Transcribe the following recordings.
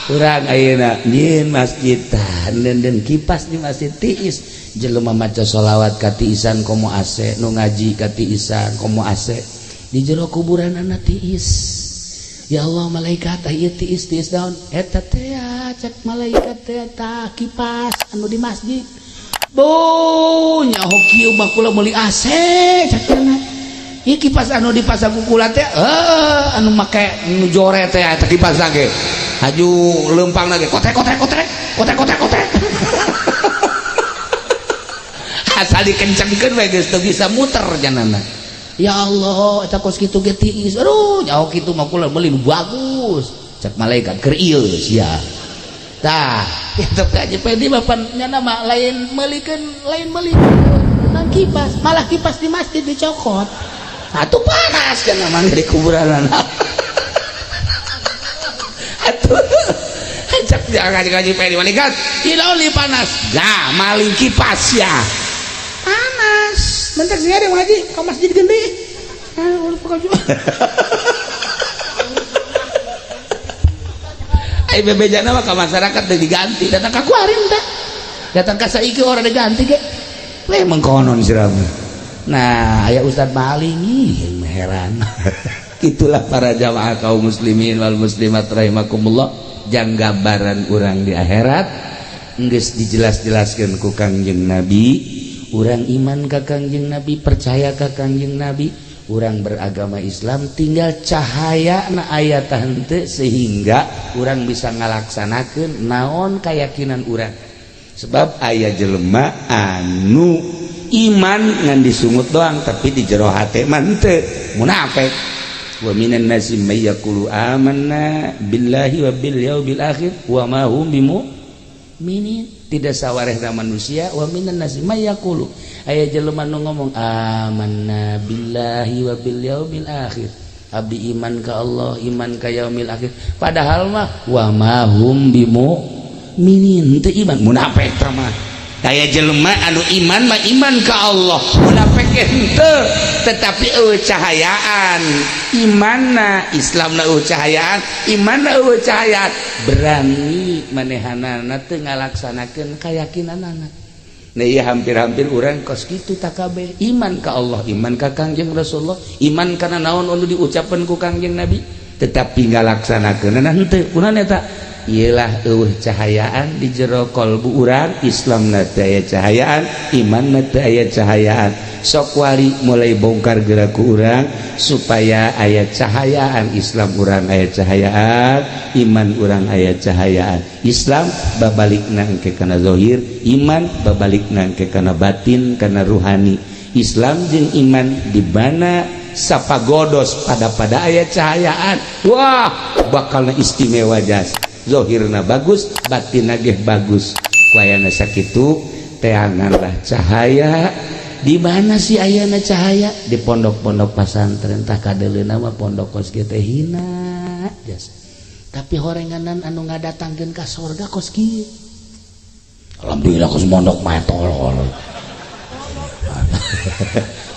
Urang ayeuna nyieun masjid tah den kipas di masjid tiis, jelema maca sholawat katiisan komo AC, nu ngaji katiisan komo AC, di jero kuburan anak tiis. Ya Allah, malaikat, ieu tiis tiis daun eta teh? Cek malaikat teh, tah kipas anu di masjid. Bu, nyaho kieu mah kula meuli AC, cek cenah. Ieu kipas anu dipasang ku kula teh, eh, anu make nu jore teh, eta kipas ge haju lempang lagi kotrek kotrek kotrek kotrek kotrek kotrek, asal dikencengkeun we geus teu bisa muter janana. Ya Allah, eta kos kitu ge tiis. Aduh, nyaho kitu mah kula meuli nu bagus, cek malaikat, keur ieu sia. Tah itu Haji Pedi, bapak nyana mah lain meulikeun, lain meulikeun kipas, malah kipas di masjid dicokot atuh, panas kan mah di kuburan atuh. Cek jangan ngaji Pedi, malaikat ilauli panas gak maling kipas ya panas. Bentar sih ada ngaji ke masjid gede. Ai bebejana mah ka masyarakat teh diganti, datang ka kuarin teh, datang ka saiki orang diganti ge we mengkonon siram. Nah, aya ustad maling ih, heran. Itulah para jamaah kaum muslimin wal muslimat rahimakumullah, jang gambaran urang di akhirat geus dijelas-jelaskeun ku Kangjeng Nabi. Urang iman ka Kangjeng Nabi, percaya ka Kangjeng Nabi, urang beragama Islam, tinggal cahaya na ayat henteu sehingga urang bisa ngalaksanakeun naon keyakinan urang. Sebab aya jelema anu iman ngan disungut doang, tapi di jero hate mah henteu, munafik. Wa minan nasi may yaqulu amanna billahi wa bil yaumil akhir wa ma hum bimu'minin. Tidak sawarehna manusia. Wa minan nasi may yaqulu, aya jelema nu ngomong amanna billahi wa bil yaumil akhir, abdi iman ka Allah, iman ka yaumil akhir, padahal mah wa ma hum bimu'minin, teu iman, munafik tah mah. Aya jelema anu iman mah iman ka Allah, munafik henteu, tetapi eueuh cahayaan imanna, Islamna eueuh cahayaan, imanna eueuh cahayaan, berani manehanana teu ngalaksanakeun kayakinanana. Nah iya, hampir-hampir urang kos kitu takabeh, iman ka Allah, iman ka Kangjeng Rasulullah, iman kana naon anu diucapkeun ku Kangjeng Nabi, tetapi ngalaksanakeunana henteu. Kunaon eta? Iyalah, eueuh cahayaan di jero kolbu urang. Islam na teu aya cahayaan, iman na teu aya cahayaan. Sok wali mulai bongkar gerak ku urang supaya aya cahayaan Islam urang, aya cahayaan iman urang, aya cahayaan Islam babalikna engke kana zahir, iman babalikna engke kana batin, kana ruhani. Islam jeung iman di mana sapagodos pada pada aya cahayaan, wah, bakalna istimewa jas, zohirna bagus, batin ge bagus. Ku ayana sakitu, teanganlah cahaya. Di mana sih ayana cahaya? Di pondok-pondok pasantren. Tah, kadeleuna mah pondok kos kieu teh hina jas, tapi horenganan anu ngadatangkeun ka sorga kos kieu. Alhamdulillah, kos mondok mah tolol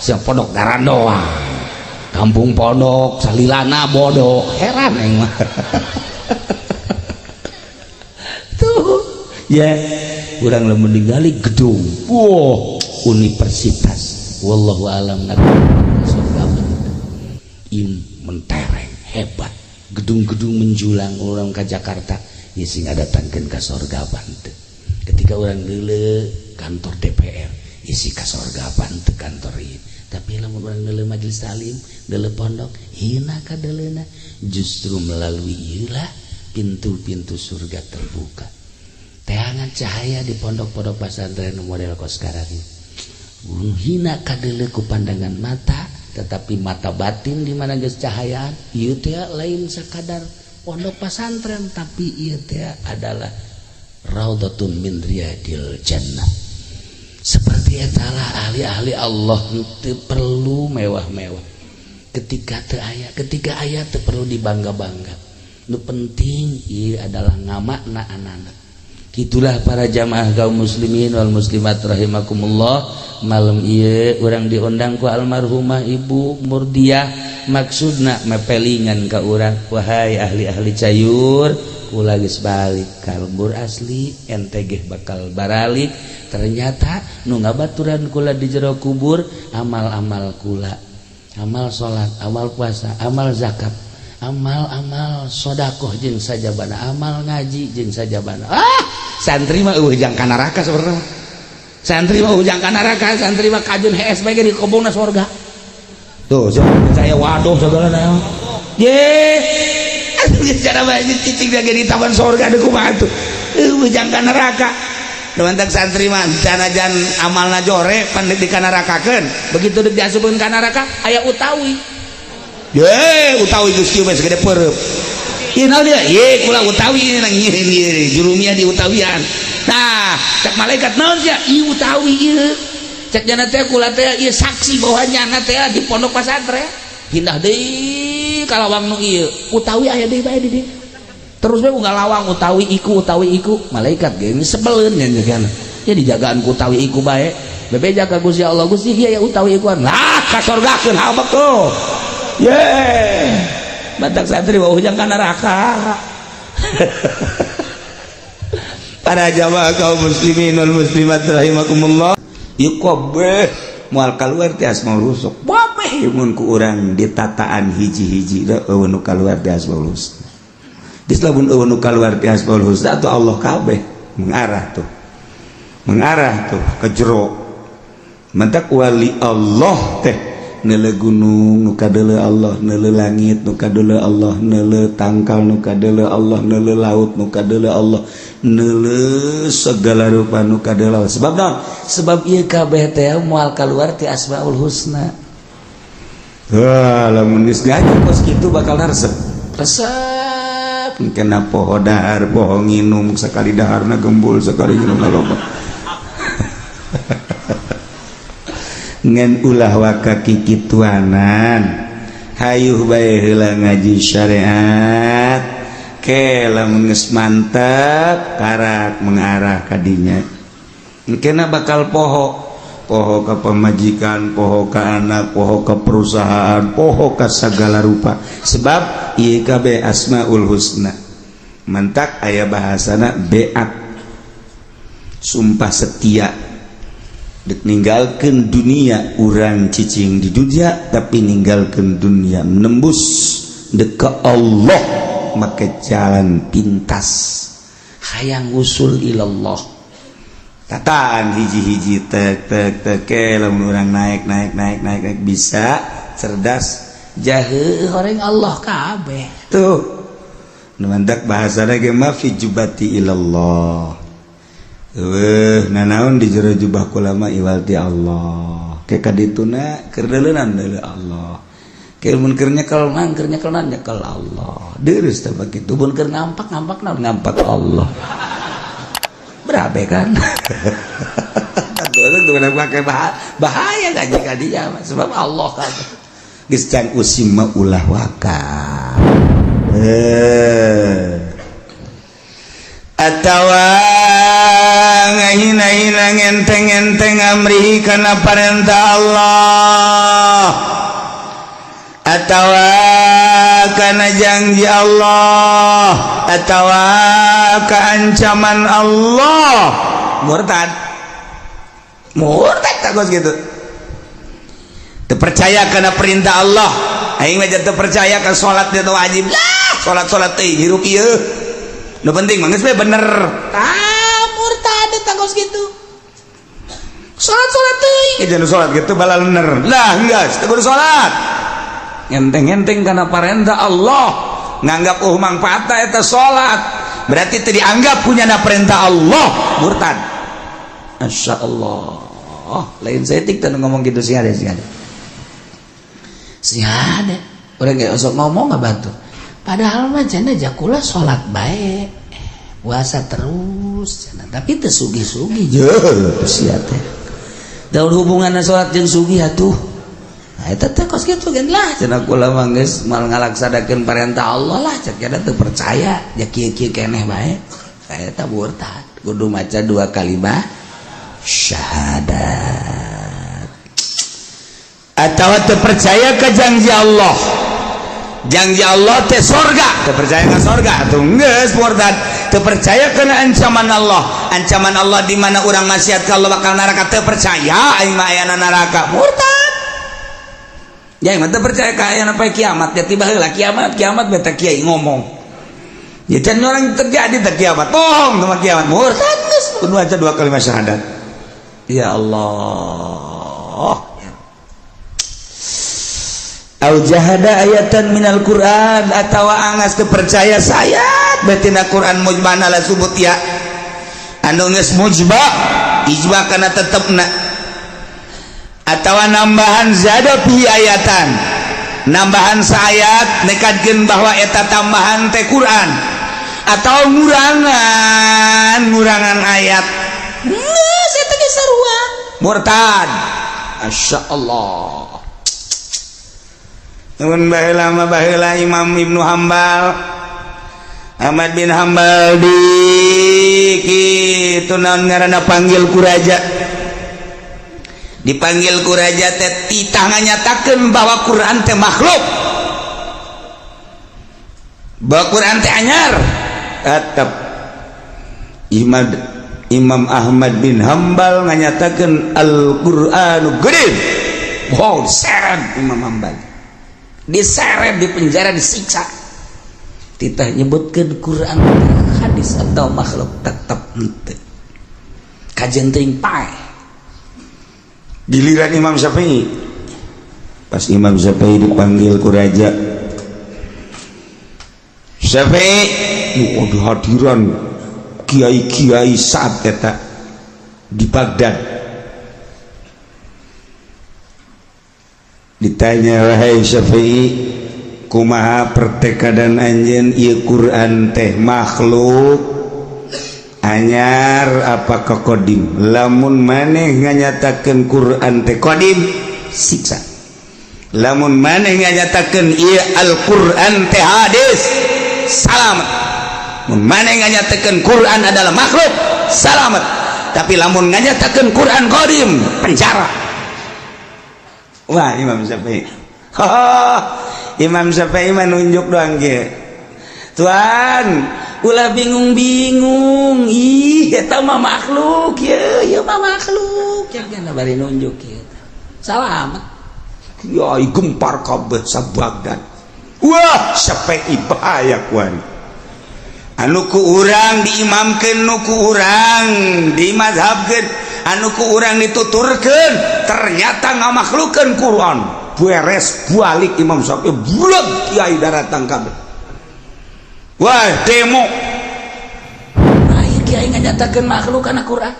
siang, pondok garandoang, kampung pondok salilana bodoh, heran aing mah tuh ya. Urang lamun ningali gedung, wow, universitas, wallahu alam surga im mentereng hebat, gedung-gedung menjulang, orang ke Jakarta ya sing ngadatangkeun ka sorga bante. Ketika orang deuleu kantor DPR, isi ka sorga bante kantor ieu. Tapi lamun urang deuleu majelis taklim, deuleu pondok, hina kadeleuna. Justru melalui ieu lah pintu-pintu surga terbuka. Teangan cahaya di pondok-pondok pesantren model kos sekarang ini. Hina kadeuleu ku pandangan mata, tetapi mata batin di mana geus cahayaan, ieu teh lain sakadar pondok pesantren, tapi ieu teh adalah raudhatun min riyadil jannah. Seperti etalah ahli-ahli Allah, teu perlu mewah-mewah ketika teu aya, ketika aya teu perlu dibangga-bangga. Nu penting ieu adalah ngamakna anak-anak. Itulah para jamaah kaum muslimin wal muslimat rahimakumullah, malam ieu urang diundang ku almarhumah Ibu Murdiah, maksudna mepelingan ka urang, wahai ahli-ahli cayur. Kula geus balik ka lembur asli, ente ge bakal baralik. Ternyata nu ngabaturan kula di jero kubur amal-amal kula, amal salat, amal puasa, amal zakat, amal-amal sodakoh jeung sajabana, amal ngaji jeung sajabana. Ah, santri mah euweuh jang ka neraka. Sebenarnya santri mah euweuh jang ka neraka. Santri mah kajun hees bae di kobongna sorga tuh. Saya waduh, segala na ye cara bae cicing lagi di taman sorga, ada kumaha tuh, euweuh jang ka neraka. Mantak santri mah sanajan amalna jore pan di kanarakakeun, begitu deuk diasupkeun ka neraka aya utawi ye, utawi geus kieu bae segede peureub ieu. Naon dia ye? Kula utawi nang ieu jurumiyah di utawian. Nah, cek malaikat, naon sia ieu utawi ieu? Cek jana teh kula teh ieu saksi bahwa nyana teh di pondok pesantren pindah deui ka lawang nu ieu, utawi aya deui bae di dieu. Terus bae unggal lawang utawi iku, utawi iku. Malaikat ge sebeleun nya kan ya, dijagaan ku utawi iku bae. Bebeja ka Gusti Allah, "Gusti, ieu ya utawi ikuan lah, kasorgakeun." Habek tuh ye. Batak santri bau hujang ka neraka. Para jamaah kaum muslimin wal muslimat rahimakumullah, ieu kabeh moal kaluar ti asmaul husna kabeh. Mun ku urang ditataan hiji-hiji, euweuh nu kaluar ti asmaul husna. Geus, lamun euweuh nu kaluar ti asmaul husna atuh Allah kabeh mengarah tuh, mengarah tuh ke jero. Mentak wali Allah teh neuleu gunung nu kadeuleu Allah, neuleu langit nu kadeuleu Allah, neuleu tangkal nu kadeuleu Allah, neuleu laut nu kadeuleu Allah, neuleu segala rupa nu kadeuleu Allah. Sebab naon? Sebab ieu kabeh teh moal kaluar ti asmaul husna. Wah, lamun geus ngaji kos kitu bakal resep resep. Kena poho dahar, poho nginum. Sekali daharna gembul, sekali nginum loba. Ngan ulah waka kikituanan, hayuh bae heula ngaji syariat ke. Lamun geus mantap, karak mengarah kadinya, kena bakal poho, poho ka pamajikan, poho ka anak, poho ka perusahaan, poho ka segala rupa, sebab ieu kabeh asmaul husna. Mantak aya bahasana beat, sumpah setia, dek ninggalkeun dunia. Urang cicing di dunia tapi ninggalkeun dunia, nembus dek ke Allah, make jalan pintas, hayang usul ilallah. Tataan hiji-hiji, tek tek tek ke. Lamun urang naik naik naik naik naik, bisa cerdas jahe horeng Allah kabeh tuh. Nu mantak bahasana ge mah fi jubati ilallah. Eueuh nanaon di jero jubah kula mah iwal ti Allah. Ke kadituna keur deuleunan deuleu Allah, ke mun keur nyekel nang keur nyekel nang nyekel Allah deurus teh bagitu. Mun keur ngampak ngampak naon, ngampak Allah berabe kan. Tuh pakai bahaya gaji kadinya, sebab Allah kan geus can usim mah ulah waka. Eh, atawa ngahina-hina, ngenteng-enteng amrihi kana parentah Allah, atawa kana janji Allah, atawa keancaman Allah, murtad, murtad. Takut gitu, terpercaya karena perintah Allah. Aing mah teu percaya kan salat itu wajib lah. Salat salat teh hirup ieu nu penting mah geus we bener. Ah, murtad eta kos gitu. Salat salat teuing jangan salat gitu balaler lah, geus teu kudu salat. Ngenteng-ngenteng karena perintah Allah, nganggap oh mangfaatna eta salat, berarti teu dianggap punya na perintah Allah, murtad. Masya Allah, lain setik teu ngomong gitu. Sih ada, sih ada, sih ada orang nggak usah ngomong nggak bantu. Padahal mah cenah jakula salat baik, puasa terus cenah, tapi teu sugih-sugih je sia teh. Daun hubunganna salat jeung sugih atuh? Nah, eta teh kos kitu gen lah cenah. Kula mah geus moal ngalaksanakeun perintah Allah lah, cek cenah, teu percaya ya kieu-kieu keneh bae. Eta murtad, kudu maca dua kalimat syahadat. Atau teu percaya ke janji Allah. Janji Allah teh sorga, teu percaya ka sorga atuh geus murtad. Teu percaya kana ancaman Allah, ancaman Allah di mana urang maksiat ka Allah bakal neraka, teu percaya aing mah ayana neraka, murtad. Ya aing mah teu percaya ka ayana poe kiamat, ya tiba heula kiamat, kiamat beta kiai ngomong. Ya can orang terjadi teh kiamat, bohong sama kiamat, murtad geus kudu aja dua kalimat syahadat. Ya Allah. Au jahada ayatan minal Quran, atawa angas teu percaya saayat betina Quran mujmana la subut ya anu geus mujba ijma kana tetepna, atawa nambahan zada fi ayatan, nambahan saayat nekadkeun bahwa eta tambahan teh Quran, atau ngurangan ngurangan ayat, geus eta ge sarua murtad. Masya Allah. Nuhun baheula mah, baheula Imam Ibnu Hambal, Ahmad bin Hambal di kitu naon ngaranna, panggil ku raja, dipanggil ku raja teh titah nganyatakeun bahwa Quran teh makhluk, bahwa Quran teh anyar. Tetep Imam Ahmad bin Hambal nganyatakeun Al-Qur'anu qadim. Wow, diseret Imam Hambal, diseret di penjara, disiksa, titah nyebutkeun Quran hadis atau makhluk, tetap henteu kajen teuing paeh. Giliran Imam Syafi'i, pas Imam Syafi'i dipanggil ku raja, Syafi'i, oh, di hadiran kiai-kiai saat eta di Baghdad, ditanya, "Wahai Syafi'i, kumaha pertekadan anjeun, ieu Quran teh makhluk anyar apa qadim? Lamun maneh nganyatakeun Quran teh qadim, siksa. Lamun maneh nganyatakeun ieu Al-Quran teh hadis, salamet. Mun maneh nganyatakeun Quran adalah makhluk, salamet. Tapi lamun nganyatakeun Quran qadim, penjara." Wah, Imam Syafi'i, Imam Syafi'i menunjuk doang ge, "Tuan, ulah bingung-bingung, ih eta mah makhluk, ye ye mah makhluk." Ya kan bari nunjuk kieu, salamet. Kiai gempar kabeh sa-Baghdad. Wah, Syafi'i bahaya kuan, anu ku urang diimamkeun, nu ku urang dimadhabkeun, anu ku urang dituturkeun, ternyata ngamakhlukeun Quran. Beres balik Imam Syafi'i, bulat kiai daratang kabeh. Wah, demo. Ai kiai nganyatakeun makhluk kana Quran,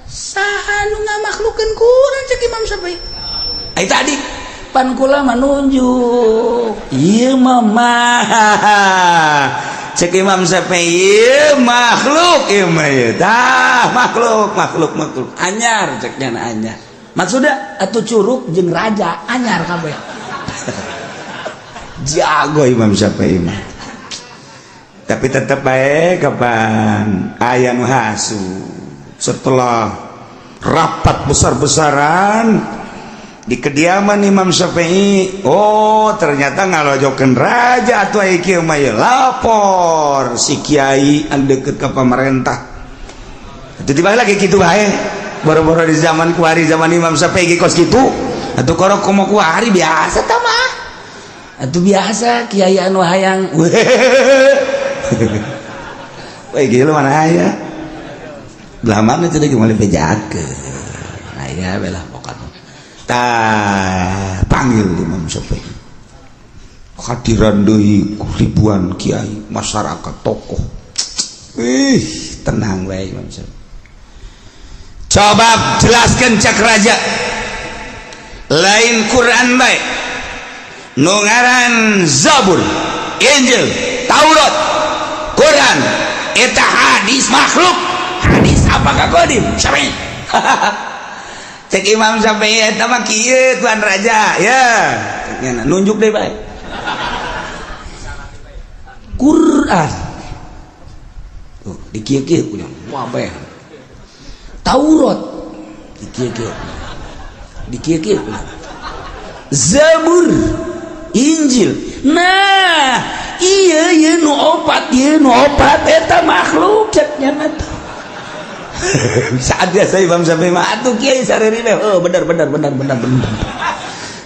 saha nu ngamakhlukeun Quran? Cek Imam Syafi'i. Ai tadi pan kula mah nunjuk ieu mah mah. Cek Imam Syafi'i, ieu makhluk, ieu mah ieu tah makhluk, makhluk, makhluk anyar. Cek nya anyar maksudnya atuh curug jeung raja anyar kabeh. Jago Imam Syafi'i mah. Tapi tetep bae kapan aya nu hasu. Setelah rapat besar-besaran di kediaman Imam Syafi'i, oh, ternyata ngalojokeun raja atuh aya kieu mah. Lapor si kiai anu deket ke pemerintah. Tiba lagi kitu bae, boro-boro di zaman kuari, zaman Imam Syafi'i kos kitu atuh. Korok komo kuari biasa tah mah atuh, biasa kiai anu hayang. Weh, gila, mana aya belah mana tadi gimana bejakeun aya belah pokokna. Tah, panggil Imam Syafi'i, hadiran deui ribuan kiai, masyarakat, tokoh. Ih, tenang bae Imam Syafi'i. "Coba jelaskan," cak raja, "lain Quran bae, nu ngaran Zabur, Injil, Taurat, Quran eta hadis makhluk, hadis apakah qadim?" Syafi'i, cek Imam Syafi'i, "Eta mah kieu, tuan raja." Ya nunjuk deh bae Quran tuh di kieu-kieu punya wah bae, Taurat di kieu-kieu, di kieu-kieu, Zabur. Injil. Nah, iya iya nu opat, iya nu opat eta makhluk cek nya teh. Saat biasa Imam Syafi'i mah atuh kiai sareri, oh bener bener bener bener bener.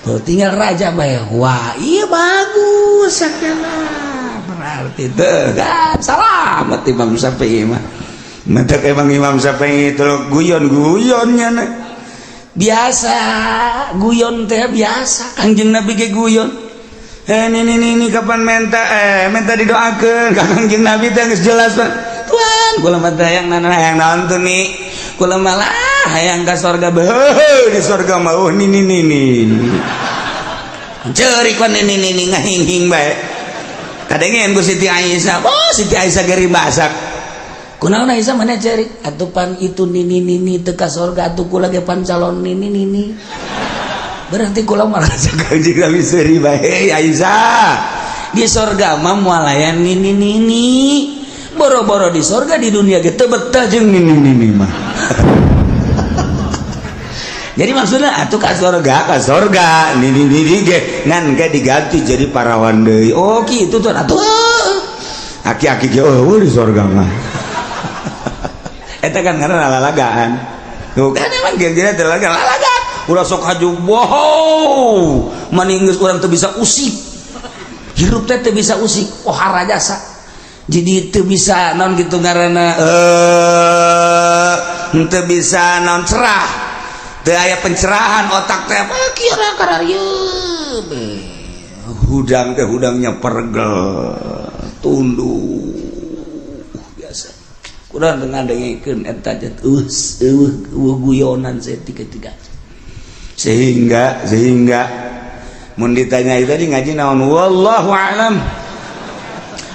Tuh tinggal raja bae. Wah, iya bagus sakana. Berarti tuh kan salamet Imam Syafi'i mah. Mentek emang Imam Syafi'i itu guyon-guyonnya na. Biasa guyon teh biasa. Kangjeng Nabi ge guyon. Eh, ini kapan minta minta didoakeun ka Kangjeng Nabi teh geus jelas, Pak. Tuan, kula mah teh hayang nana hayang naon tuh nih. Kula malah hayang ka sorga, beuh di sorga mah oh nini nini. Ceurik pan nini nini ngahing-hing bae. Kadengen ku Siti Aisyah. Oh, Siti Aisyah geri basak. Kunaon Aisyah mana ceurik? Atuh pan itu nini nini teu ka sorga, atuh kula ge pan calon nini nini. Berarti kula malah Kangjeng Nabi seuri bae, Aisyah. Di sorga mah moal aya nini nini. Boro-boro di sorga, di dunia ge teu betah jeung nini nini mah. Jadi maksudnya atuh ka sorga nini nini ge ngan ge diganti jadi parawan deui. Oh kitu tuh atuh. Aki-aki ge eueuh di sorga mah. Eta kan ngaranna lalagaan. Tuh kan emang ge jadi lalagaan. Lalagaan. Ulah sok haju wow. Mani geus urang teu bisa usik. Hirup teh teu bisa usik. Oh harajasa. Jadi teu bisa naon gitu ngaranna teu bisa naon cerah. Teu aya pencerahan otak teh apa kira kararieu. Hudang teh hudangnya pergel, tunduk biasa. Kurang teu ngadengikeun eta teh eueuh eueuh guyonan saeutik-tiga. Sehingga sehingga mun ditanya itu tadi ngaji naon, wallahu alam.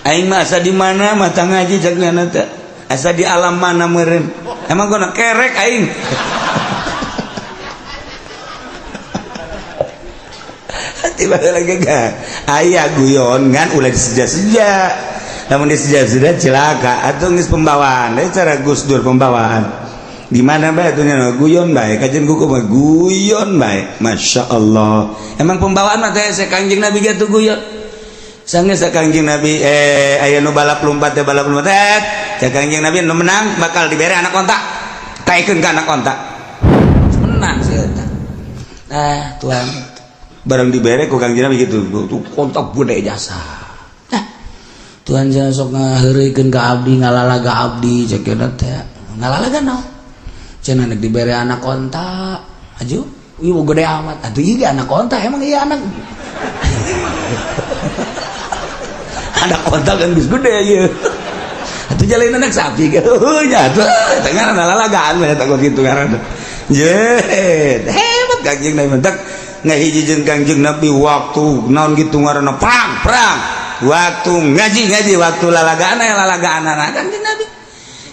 Aing mah asa di mana mata ngaji cek nyana teh. Asa di alam mana meureun. Emang gua kerek aing. Tiba lagi gak aya guyon ngan ulah diseja-seja. Namun diseja-seja celaka atuh geus pembawaan. Deui cara Gus Dur pembawaan. Di mana bae atuh nya guyon bae kajian kuku mah guyon bae. Masya Allah. Emang pembawaan mah teh Kangjeng Nabi ge tuh guyon. Sange Kangjeng Nabi aya nu balap lompat teh balap lompat teh Kangjeng Nabi nu menang bakal dibere anak onta. Taikeun ka anak onta. Menang sih eta. Ah, tuan. Barang dibere ku Kangjeng Nabi gitu. Tuh kontak gede jasa. Nah, Tuhan jangan sok ngaheureuykeun ka abdi ngalalaga abdi cek teh. Ngalalaga naon? Cenah nek dibere anak onta. Aju, ieu gede amat. Atuh ieu anak onta emang iya anak. Anak onta kan geus gede ieu. Atuh jalain anak sapi heuh nya atuh teh ngaranna lalagaan mah eta kitu ngaranna. Ye, hebat Kangjeng Nabi mentak ngahiji jeung Kangjeng Nabi waktu naon gitu ngaranna perang, perang. Waktu ngaji-ngaji, waktu lalagaan aya lalagaan Kangjeng Nabi.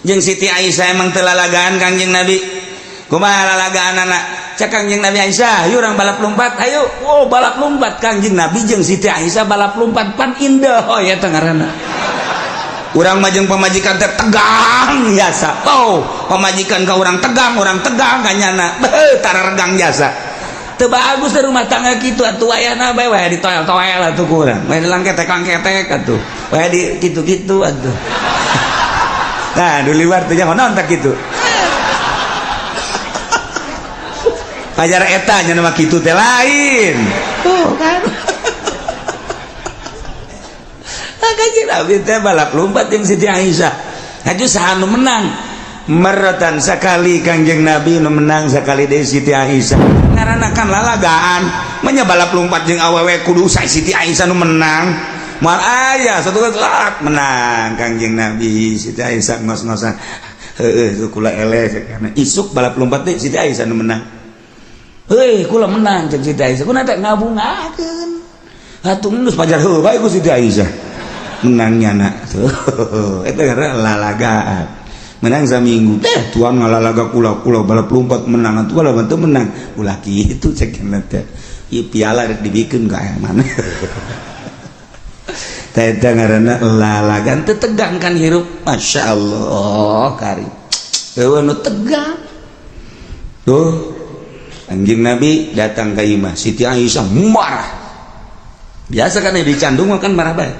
Jeung Siti Aisyah emang teu lalagaan Kangjeng Nabi. Kumaha lalagaanana? Cek Kangjeng Nabi, Aisyah, ayo urang balap lompat, ayo. Oh, balap lompat Kangjeng Nabi jeung Siti Aisyah balap lompat pan indah oh ya teh ngaranna. Urang mah jeung pamajikan teh tegang jasa. Oh, pamajikan ka urang tegang ka nyana. Beuh, tararegang jasa. Teu bagus teh rumah tangga kitu atuh ayana bae wae ditoel-toel atuh ku urang. Wae dilangketek-langketek atuh. Wae di kitu-kitu atuh. Nah, di luar teh jangan nonton kitu. Pajar eta nya mah kitu teh lain. Tuh kan. Kanjeng Nabi teh balap lompat jeung Siti Aisyah. Haju saha nu menang? Meratan sekali Kangjeng Nabi nu menang sekali deui Siti Aisyah. Ngaranna kan lalagaan. Manya balap lompat jeung awewe kudu Siti Aisyah nu menang. Moal aya satu kali menang Kangjeng Nabi Siti Aisyah ngos-ngosan. Heueuh kula eleh karena isuk balap lompat teh Siti Aisyah nu menang. Heuh kula menang jeung Siti Aisyah. Kuna teh ngabungakeun. Atuh geus pajar heueuh bae ku Siti Aisyah. Menangnya nak tuh eta karena lalagaan. Menang saminggu teh tuan ngalalaga kula kula balap lompat menang atuh kula teu menang. Ulah kitu cek teh. Ieu piala rek dibikeun ka aya mana. Teh ngaranna lalagan teu tegang kan hirup. Masya Allah kari. Eueuh nu tegang. Tuh Anjing Nabi datang ke imah Siti Aisyah marah. Biasa kan di candung mah kan marah bae.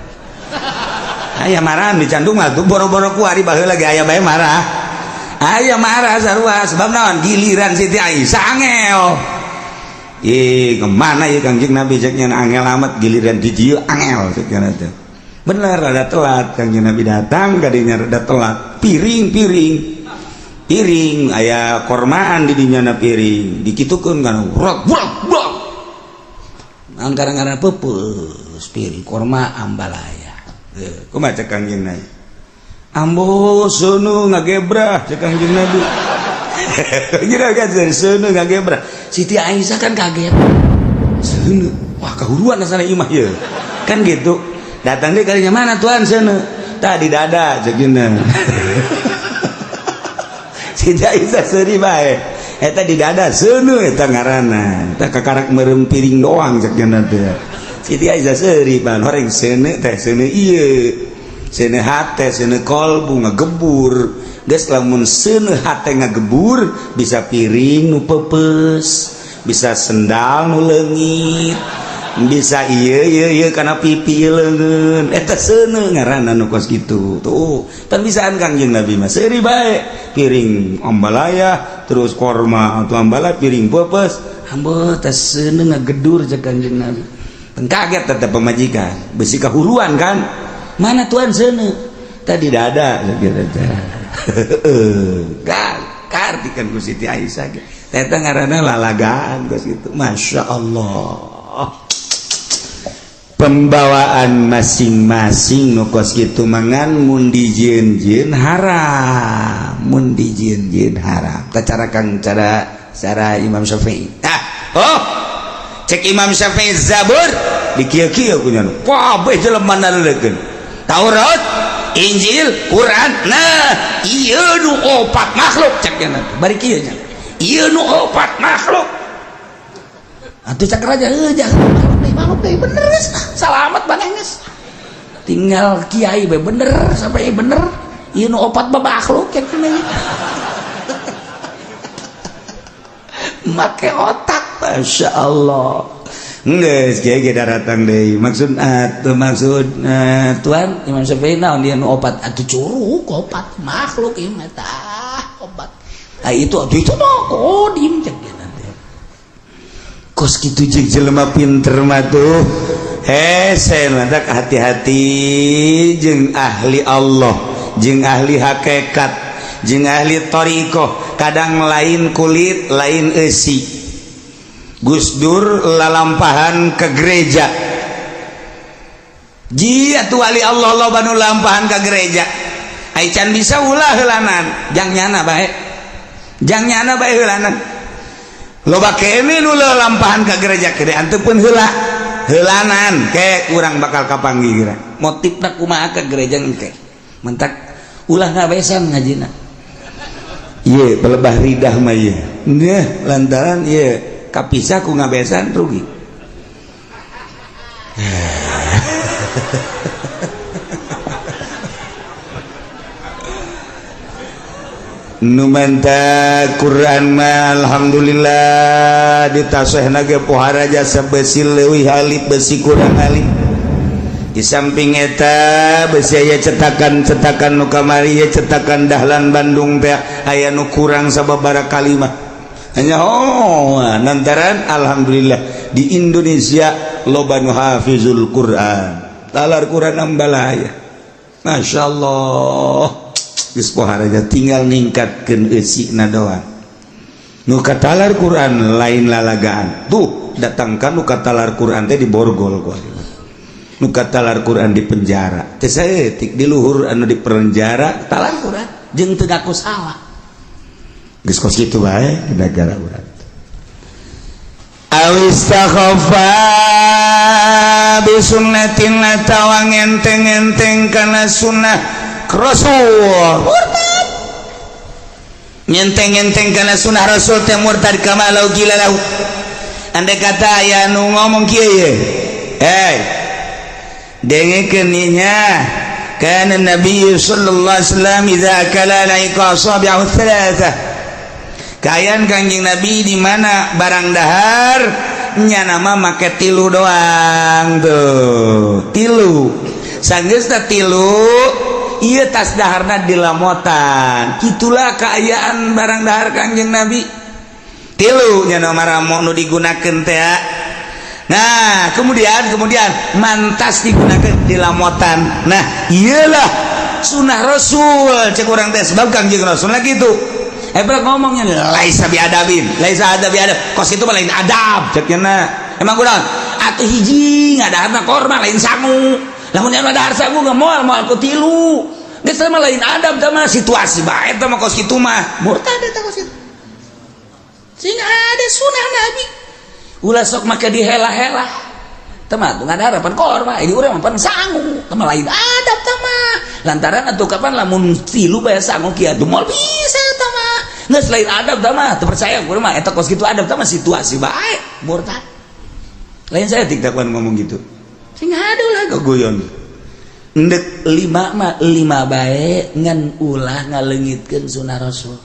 Aya marah di candung mah tuh boro-boro kuari, baheula lagi aya bae marah. Aya marah sarua, sebab naon? Giliran Siti Aisyah angel. Ih, kemana ya Kangjeng Nabi, ceknya, angel amat giliran di dieu angel ceknya teh. Bener ada telat Kangjeng Nabi datang kadinya, rada telat. Piring-piring piring aya kormaan di dinya na, piring dikitukeun kan rok brok brok. Angkara-ngara peupeus piring korma ambalaya. Kumaha cek Kangjeng Nabi? Ambo seuneu ngagebrah cek Kangjeng Nabi. Kira kan seuneu ngagebrah. Siti Aisyah kan kaget. Seuneu. Wah, kahuruan asana imah ye. Kan gitu. Datang deh kalinya, mana tuan seuneu? Tadi dada cekina. Siti Aisyah seuri bae. Eta di dada seuneu eta ngaranna. Eta kakarak meureum piring doang cekina teh. Siti Aisyah seuri pan horeng seuneu teh seuneu ieu. Seuneu hate, seuneu kolbu ngagebur. Geus lamun seuneu hate ngagebur bisa piring nu peupeus, bisa sendal nu leungit, bisa ieu ieu ieu kana pipi leungeun. Eta seuneu ngaranna nu kos kitu. Tuh, tan bisaan Kangjeng Nabi mah seuri bae. Piring ambalaya terus korma atau ambalaya piring peupeus. Ambo teh seuneu ngagedur cek Kangjeng Nabi. Teng kaget tetep pemajikan, besi kahuruan kan. Mana tuan seuneu? Tadi dada gitu teh. Gak karti kan ku Siti Aisyah ge. Eta ngaranna lalagaan kos kitu. Masya Allah. Pembawaan masing-masing nu kos kitu mangan mun dijieun-jieun haram, mun dijieun-jieun haram. Tah cara kang cara cara Imam Syafi'i. Ah, oh. Cek Imam Syafi'i Zabur dikieu-kieu kunya. Kabeh jelema naleukeun. Taurat, Injil, Quran. Nah, ieu nu opat makhluk cek nya. Bari kieu nya. Ieu nu opat makhluk. Atuh cek raja heuh makhluk deui bener geus. Salamat maneh geus. Tinggal kiai bae bener sampai bener. Ieu nu opat mah makhluk cek nya. Make otak, Masya Allah. Geus kiai ge daratang deui. Maksud atuh maksud tuan Imam Syafi'i naon dia nu opat atuh curug opat makhluk ieu mah tah opat. Ah itu atuh itu mah kodim cek dia nanti. Kos kitu jeung jelema pinter mah tuh. Hese mantak hati-hati jeung ahli Allah, jeung ahli hakikat, jeung ahli thariqah, kadang lain kulit, lain eusi. Gus Dur lalampahan ke gereja. Jia tuh wali Allah loba nu lampahan ke gereja. Ai can bisa ulah heulanan, jang nyana bae. Jang nyana bae heulanan. Loba kene nu lampahan ke gereja gede anteupkeun heula. Heulanan ke urang bakal kapanggih geura. Motifna kumaha ke gereja engke. Mentak ulah ngabesan ngajina. Ieu pelebah ridah mah ieu. Nah, lantaran ieu kapisah ku ngabesan rugi. Nu menta Quran mah alhamdulillah ditasehna ge pohara jasa besi leuwih alif besi kurang alif. Di samping eta besi aya cetakan-cetakan nu kamari ya cetakan Dahlan Bandung teh aya nu kurang sababaraha kalimah. Hanya oh lantaran alhamdulillah di Indonesia loba nu hafizul Quran. Talar Quran ambalaya. Masya Allah. Geus pohara tinggal ningkatkeun eusina doang. Nu katalar Quran lain lalagaan. Tuh datangkan nu katalar Quran teh di borgol ku. Nu katalar Quran di penjara. Teh saeutik di luhur anu di penjara talar Quran jeung teu ngaku salah. Geus kos kitu bae di negara urang. Awistakhafa bi sunnatin atawa ngenteng-enteng kana sunnah Rasul murtad. Ngenteng-enteng kana sunnah Rasul teh murtad kama lau qila lahu. Andai kata aya nu ngomong kieu ye. Hey, dengekeun nya. Kana Nabi sallallahu alaihi wasallam idza akala la'iqa asabi'ahu thalatha. Kayan Kangjeng Nabi di mana barang dahar Nyana mah make tilu doang tuh, tilu. Sanggeusna tilu, ieu tas daharna dilamotan. Itulah keayaan barang dahar Kangjeng Nabi. Tilu nyana mah nu digunakeun teh. Nah, kemudian kemudian mantas digunakan di lamotan. Nah, iyalah sunnah Rasul cek urang teh, sebab Kangjeng Rasul lagi itu. Eh, ngomongnya laisa bi adabin, laisa adab bi adab. Kos itu mah lain adab cek nya. Emang kurang atuh hiji ngadaharna korma, lain sangu. Lamun yang dahar sangu nggak moal moal ku tilu. Geus mah lain adab tah mah, situasi bae tah mah. Kos kitu mah murtad eta kos kitu. Sing ada sunnah Nabi. Ulah sok make dihela-hela. Tah mah tuh ngadahar pan korma, ini urang mah pan sangu. Tah mah lain adab tah mah. Lantaran atuh kapan lamun tilu bae sangu kieu atuh moal bisa tah mah. Geus lain adab tah mah, teu percaya urang mah eta kos kitu adab tah mah, situasi bae murtad. Lain saya tiktakan ngomong gitu. Sing ada lah gogoyon. Ndek lima mah lima bae, ngan ulah ngaleungitkeun sunah Rasul.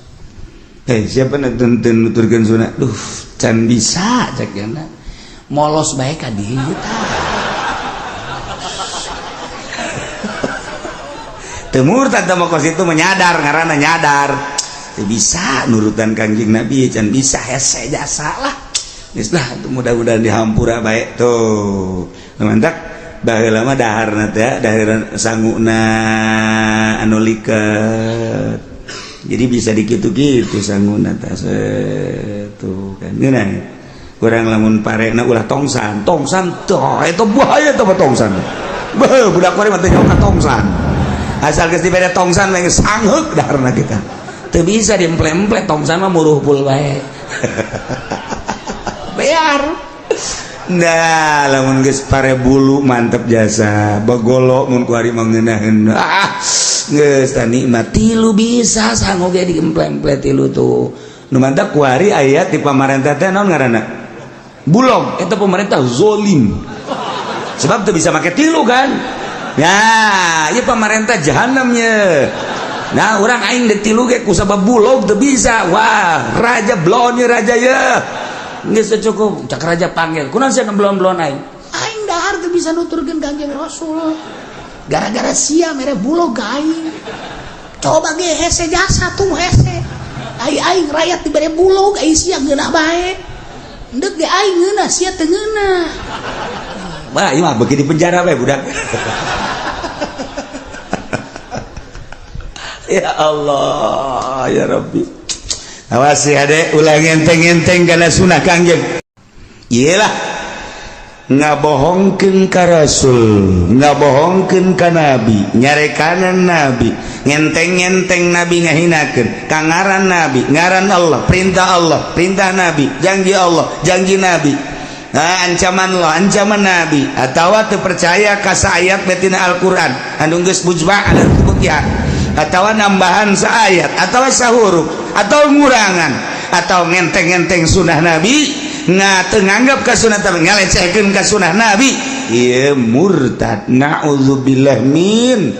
Eh, siapa nu teu nuturkeun sunah? Duh, can bisa cek nya. Molos bae ka dieu tah. Teu murtad teh mah kos itu menyadar, ngaranna nyadar. Teu bisa nurutan Kangjeng Nabi, can bisa, hese jasa lah. Geus lah, mudah-mudahan dihampura bae tuh. Mantap, baheula mah daharna teh dahar sanguna anu liket, jadi bisa dikitu-kitu sanguna teh tuh kan. Ngeunah kurang lamun parena ulah tongsan tongsan tuh, itu bahaya tuh tongsan. Beuh, budak kuari mah teu nyaho ka tongsan. Asal geus dibere tongsan mah geus sangheuk daharna. Kita teu bisa diemple-emple tongsan mah, muruhpul bae bear. Nah, lamun geus pare bulu mantep jasa bagolo mun kuari mah ngeunaheun. Ah, geus tah nikmat tilu bisa sangu ge diemple-emple tilu tuh. Nu mantap kuari aya di pamarentah teh, naon ngaranna? Bulog. Eta pemerintah zolim. Sebab teu bisa make tilu kan. Ya, ieu pamarentah jahanamnya. Nah, urang aing deuk tilu ge kusabab bulog teu bisa. Wah, raja blon raja ye. Geus cukup, cak raja panggil. Kunaon sia ngeblon-blon aing? Aing dahar teu bisa nuturkeun Kangjeng Rasul. Gara-gara sia mere bulog ka aing. Coba ge hese jasa tuh hese. Ai aing rakyat dibere bulog, ai sia ngeunah bae. Endek ge aing ngeunah, sia teu ngeunah. Wah, ieu mah beuki di penjara bae budak. Ya Allah, ya Rabbi. Awas ya adek, ulah ngenteng-ngenteng kana sunah Kangjeng. Iyalah, ngabohongkeun ka Rasul, ngabohongkeun ka Nabi, nyarekanan Nabi, ngenteng-ngenteng Nabi, ngahinakeun ka ngaran Nabi, ngaran Allah, perintah Allah, perintah Nabi, janji Allah, janji Nabi. Nah, ancaman Allah, ancaman Nabi, atawa teu percaya ka saayat betina Al-Qur'an anu geus mujma' ala tsubutiha, atau nambahan saayat atau sahuruf atau ngurangan atau ngenteng-ngenteng sunnah Nabi, nggak nganggap ka sunnah tapi ngalecehkeun ka sunnah Nabi, ieu murtad. Naudzubillah min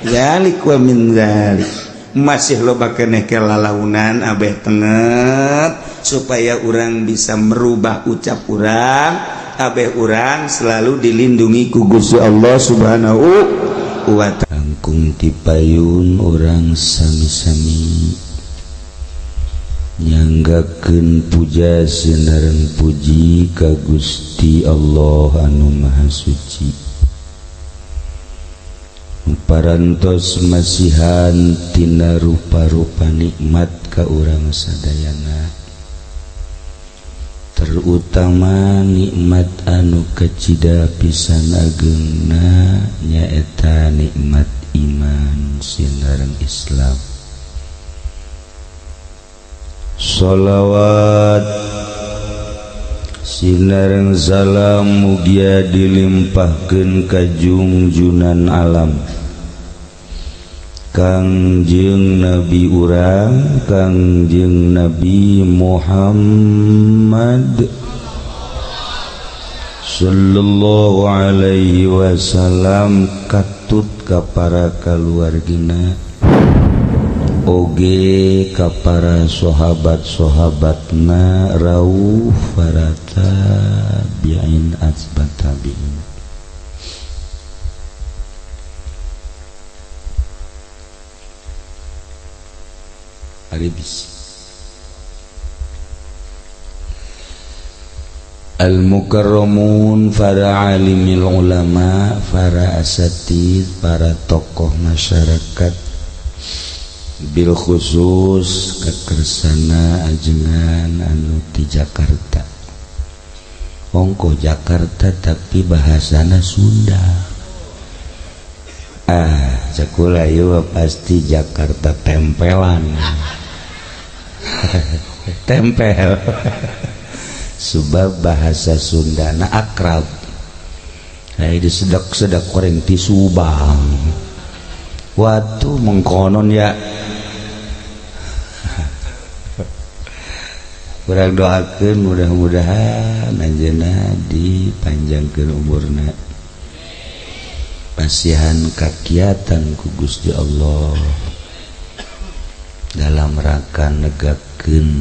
dzalik wa min dzalik. Masih loba keneh kelalaunan abeh tenget supaya orang bisa merubah ucap urang. Abeh urang selalu dilindungi ku Gusti Allah Subhanahu wa ta'ala. Langkung tipayun urang sami-sami nyanggakeun puja sinareng puji ka Gusti Allah anu Maha Suci, parantos masihan tina rupa-rupa nikmat ka urang sadayana, terutama nikmat anu kacida pisan agengna, nyaeta nikmat iman sinareng Islam. Sholawat sinareng salam mugia dilimpahkeun ka junjunan alam, Kangjeng Nabi urang, Kangjeng Nabi Muhammad Sallallahu Alaihi Wasallam, katut ka para kaluargina. Oge ka para sahabat-sahabatna rauh para tabi'in atba tabi'in. Aribis Al-mukarramun, para alimil ulama, para asatid, para tokoh masyarakat, bil khusus kekersana ajengan anu di Jakarta. Ongko Jakarta tapi bahasana Sunda. Ah, cakula ieu pasti Jakarta tempelan. Tempel. Sebab bahasa Sundana akrab. Nah, disedak-sedak koreng ti Subang. Waktu mengkonon ya. Kurang doakeun mudah-mudahan anjeunna dipanjangkeun umurna. Pasihan kakiatan ku Gusti Allah dalam rangka negakeun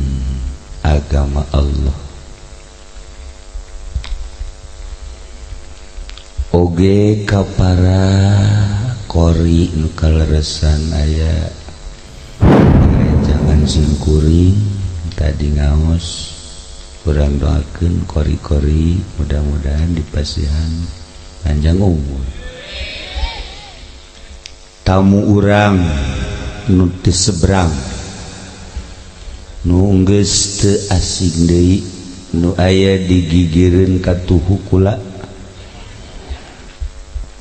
agama Allah. Oge ka para qori nu kaleresan aya jangan singkuring tadi ngaos, kurang doakeun kori-kori mudah-mudahan dipasihan panjang umur. Tamu urang nu di seberang nu geus teu asing deui, nu aya digigireun ka tuhu kula,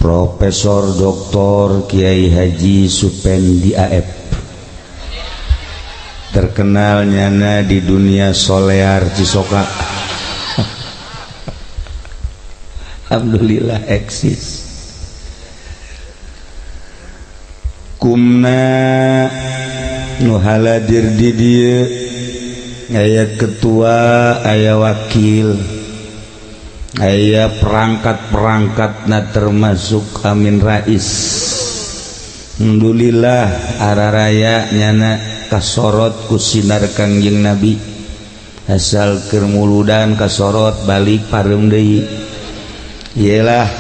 Profesor Doktor Kiai Haji Supendi AF, terkenal nyana di dunia solear Cisoka. Alhamdulillah eksis. Kumna nu haladir di dieu aya ketua, aya wakil, aya perangkat-perangkat na termasuk Amin Rais. Alhamdulillah araraya nyana kasorot ku sinar Kangjeng Nabi. Asal keur muludan kasorot balik pareum deui. Iyalah.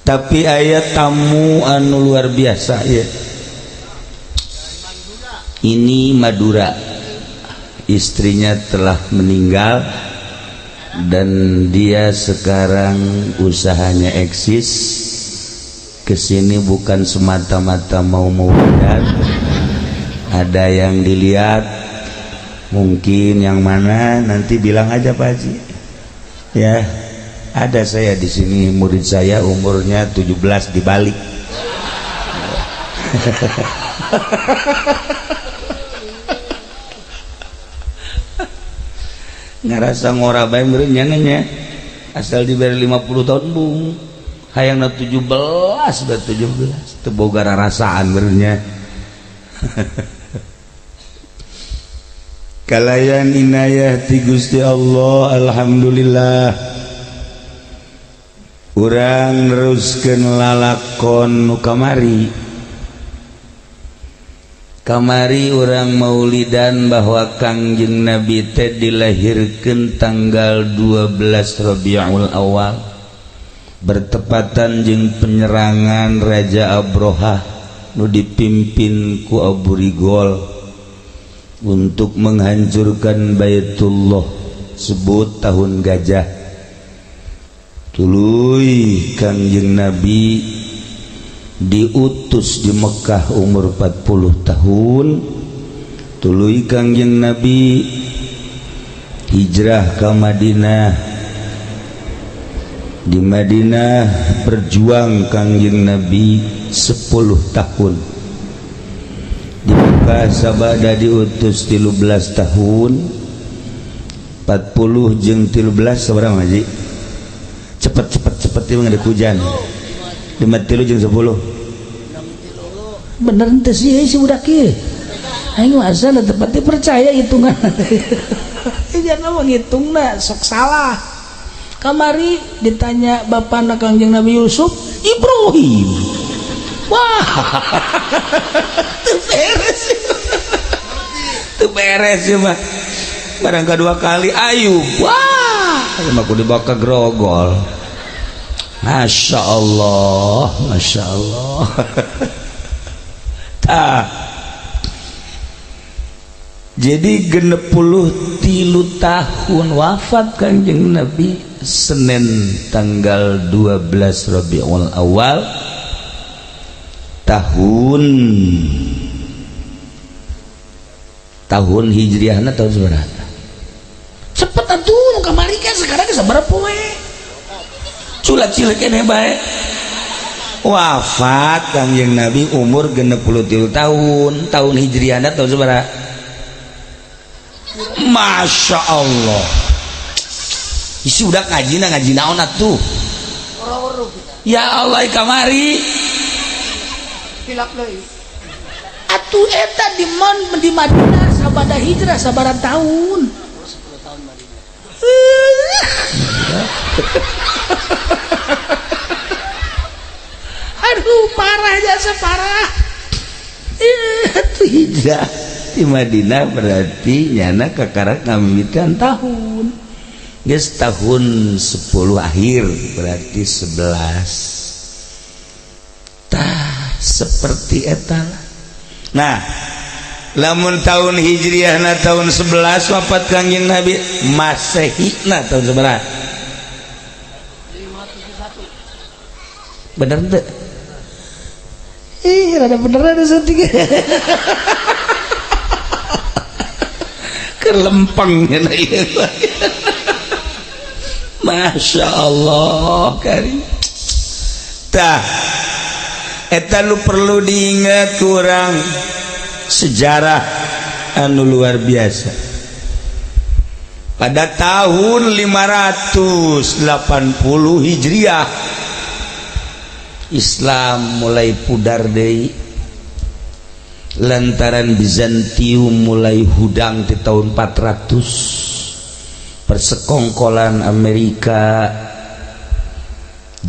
Tapi aya tamu anu luar biasa ya. Ini Madura. Istrinya telah meninggal dan dia sekarang usahanya eksis. Kesini bukan semata-mata mau maulidan, ada yang dilihat, mungkin yang mana nanti bilang aja Pak Haji. Ya, ada saya di sini, murid saya umurnya 17 dibalik. Ngerasa ngora bae meureun nya nya. Asal diberi 50 tahun bung. Hayangna 17 ber 17 teu boga rarasaan meureun nya. Kalayan inayah ti Gusti Allah, alhamdulillah. Urang neruskeun lalakon nu kamari. Kamari urang maulidan bahwa Kangjeng Nabi teh dilahirkeun tanggal 12 Rabiul Awal, bertepatan jeung penyerangan Raja Abrohah nu dipimpin ku Abu Rigol untuk menghancurkan Baitullah, sebut tahun gajah. Tuluy Kangjeng Nabi diutus di Mekah umur 40 tahun. Tuluy Kangjeng Nabi hijrah ke Madinah. Di Madinah berjuang Kangjeng Nabi 10 tahun. Di Mekah sabada diutus 13 tahun. 40 jeung 13 sabaraha Haji? Cepet cepet cepet ieu mah hujan. 5 jeung 10. Bener teh sih si budak ieu. Aing mah asal tepatnya percaya hitungan. Jangan menghitungna sok salah. Kamari ditanya bapana Kangjeng Nabi Yusuf, Ibrahim. Wah, teu beres. Teu beres ya mah. Barang kedua kali Ayub. Wah, mah kudu dibawa ke Grogol. Masya Allah, Masya Allah. Tah. Jadi 63 tahun wafat Kanjeng Nabi Senin tanggal 12 Rabiul Awal tahun Hijriahna tahun sabaraha? Cepet atuh kamari kan sekarang sabaraha poe? Culat cilik keneh bae. Wafat Kanjeng Nabi umur 63 tahun, tahun Hijriahna tahun sabaraha? Masya Allah. Isi udah ngaji na ngaji naon atuh. Ya Allah kamari. Atuh eta di mon di Madinah sabada hijrah sabaraha tahun. 10 tahun Madinah. Aduh parah jasa parah. Itu hijrah di Madinah berarti nyana kakarak ngamimitan tahun. Geus tahun 10 akhir berarti 11. Tah seperti eta lah. Nah, lamun tahun Hijriahna tahun 11 wafat Kangjeng Nabi, Masehina tahun sabaraha? 571. Bener teu? Ih, rada bener ada saeutik. Kelempeng ieu. Masya Allah karim. Tah eta lu perlu diingat kurang sejarah anu luar biasa. Pada tahun 580 Hijriah Islam mulai pudar deui lantaran Bizantium mulai hudang di tahun 400, persekongkolan Amerika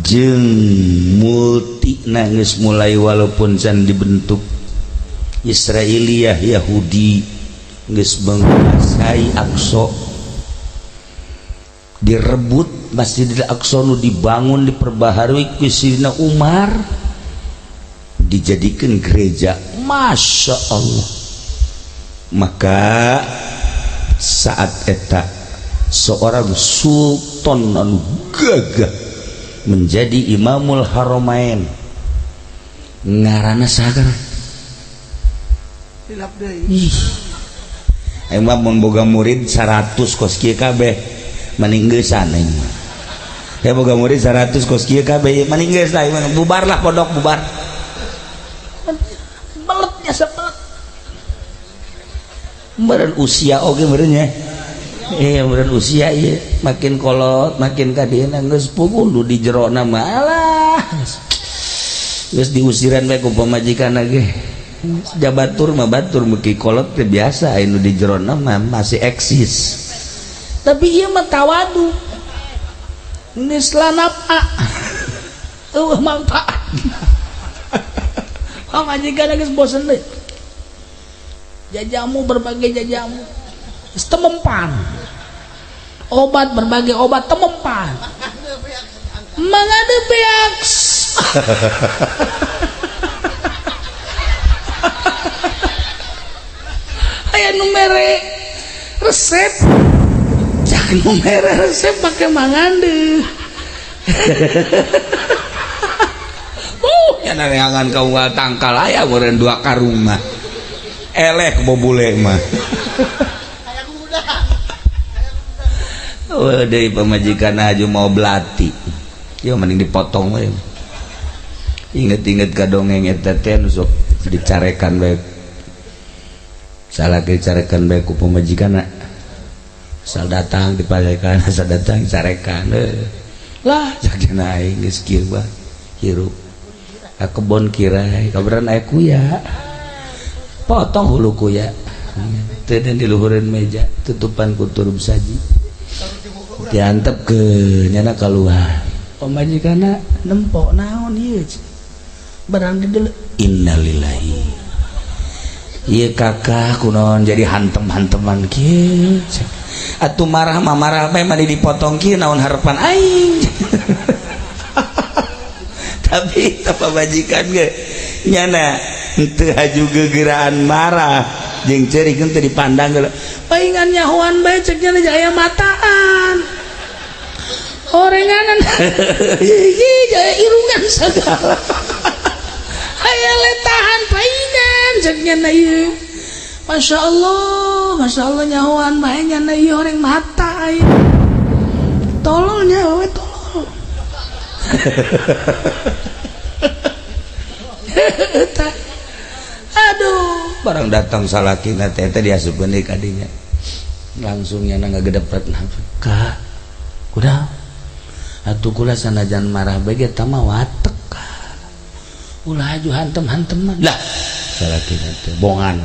jeung multi nangis mulai walaupun can dibentuk Israiliyah Yahudi geus menguasai Aqsa, direbut Masjidil Aqsa nu dibangun diperbaharui ku Sayyidina Umar dijadikan gereja. Masya Allah. Maka saat eta seorang sultan anu gagah menjadi Imamul Haramain ngaranna saha? Hilap deui. Ih. Aing mah mun boga murid 100 kos kieu kabeh mending geusan aing mah. Ya boga murid 100 kos kieu kabeh mending geus lah aing mah, bubar lah pondok bubar. Beletnya sebelet. Meureun usia oge meureun nya. Iya meureun usia ieu makin kolot makin ka dieuna geus puguh nu di jerona mah alah. Geus diusiran bae ku pamajikan ge. Jabatur mah batur meuki kolot teh biasa anu di jerona mah masih eksis. Tapi ieu mah tawadu. Geus lanapa. Eueuh manfaat. Pamajikan geus bosen deui. Jajamu berbagai jajamu. Geus temempan. Obat berbagai obat temempan. Mangade beak. Aya nu mere resep. Cak nu mere resep pake mangande. Nya neangan ka unggal tangkal aya meureun 2 karung mah. Eleh bobule mah. Oh, deui pamajikan aju mau belati. Yo mending dipotong we. Inget-inget ka dongeng eta teh nu sok dicarekan bae. Salah ge carekan bae ku pamajikanna. Asal datang diparekan, asal datang carekan. Lah jagana aing geus kieu bae hirup. Ka kebon kirai, kaberan aya kuya. Potong hulu kuya. Teu di luhureun meja, tutupan ku turub saji. Diantep ke nyana keluar. Pamajikanna nempok naon ieu? Barang di innalillahi. Iya kakak, kunaon jadi hantem-hanteman kieu? Atuh marah mah marah bae, mah dipotong kieu naon harapan aing? Tapi pamajikan ge nyana henteu haju gegeraan marah jeung ceurik, henteu dipandang geula. Paingan nyahoan bae, cek nya aya mataan orenganan jaya irungan segala aya letahan paingan, cek nya ieu. Masya Allah, Masya Allah, nyahoan bae nya ieu oreng mata ieu. Tololnya we, tolol. Aduh, barang datang salakina teh teh diasupkeun deui ka dinya, langsung nyana ngagedepret. Kak, udah atuh, kula sanajan marah bae ge eta mah watek, ulah aju hantem-hanteman lah. Salakina teh bongan,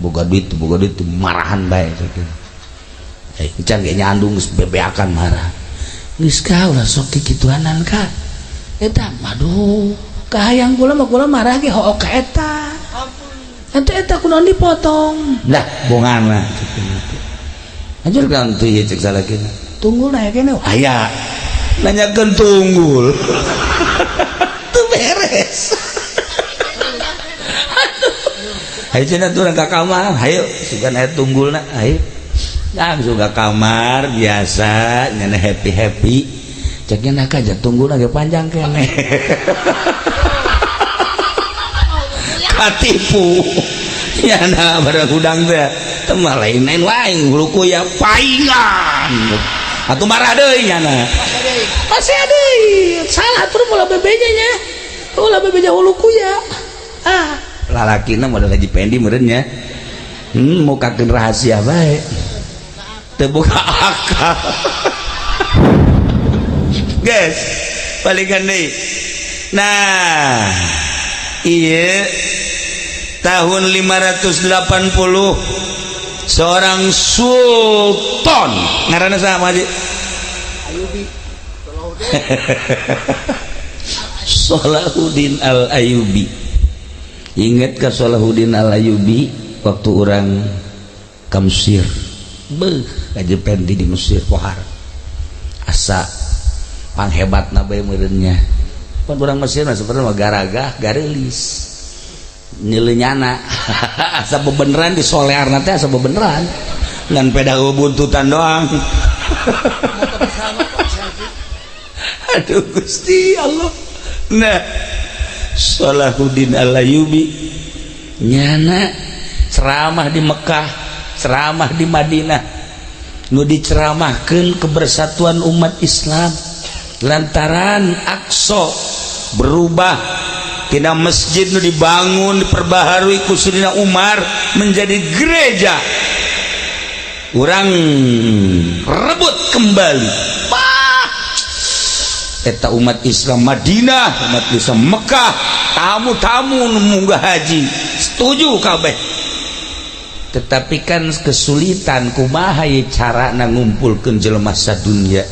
boga duit, boga duit, marahan bae sakitu. Eh, can ge nyandung geus bebeakan marah. Geus ka, ulah sok kikituanan ka eta. Aduh, kahayang kula mah kula marah ge hook ka eta. Eta eta kunaon dipotong lah? Bongan lah. Anjur kan tuh ieu, cek salakina. Tunggul na kene aya, nanyakeun tunggul teu beres. Aduh, hayu cenah turun ka kamar, hayu sugan aya tunggulna, hayu. Langsung ke kamar biasa nyana happy happy, ceknya nak aja tunggulna ge panjang kene. Katipu nyana barang hudang teh temah lain-lain wae hulu ya paingan atuh marah deui nyana masih deui salah tur ulah bebeja nya, ulah bebeja hulu kuya. Ah, lalakina model Haji Pendi meureun nya, mukakeun rahasia bae teu buka akal. Guys, balikan deui. Nah, iya tahun 580 seorang sultan ngaranna sama Haji Ayubi. Salahuddin Al Ayyubi. Ingat ke Salahuddin Al Ayyubi waktu orang ke Mesir? Beuh, Haji Pendi di Mesir pohar asa panghebatna bae meureunnya. Pan urang Mesir mah sebenarnya mah garagah gareulis nyelenyana asa bebeneran di solearna teh, asa bebeneran ngan peda buntutan doang. Aduh Gusti Allah. Nah, Salahuddin Al-Ayyubi nyana ceramah di Mekah, ceramah di Madinah, nu diceramahkeun kebersatuan umat Islam lantaran Aqsa berubah tina masjid nu dibangun diperbaharui ku Sayyidina Umar menjadi gereja, urang rebut kembali. Wah, eta umat Islam Madinah, umat Islam Mekah, tamu-tamu nu munggah haji setuju kabeh. Tetapi kan kesulitan, kumaha ye carana ngumpulkeun jelema sadunya?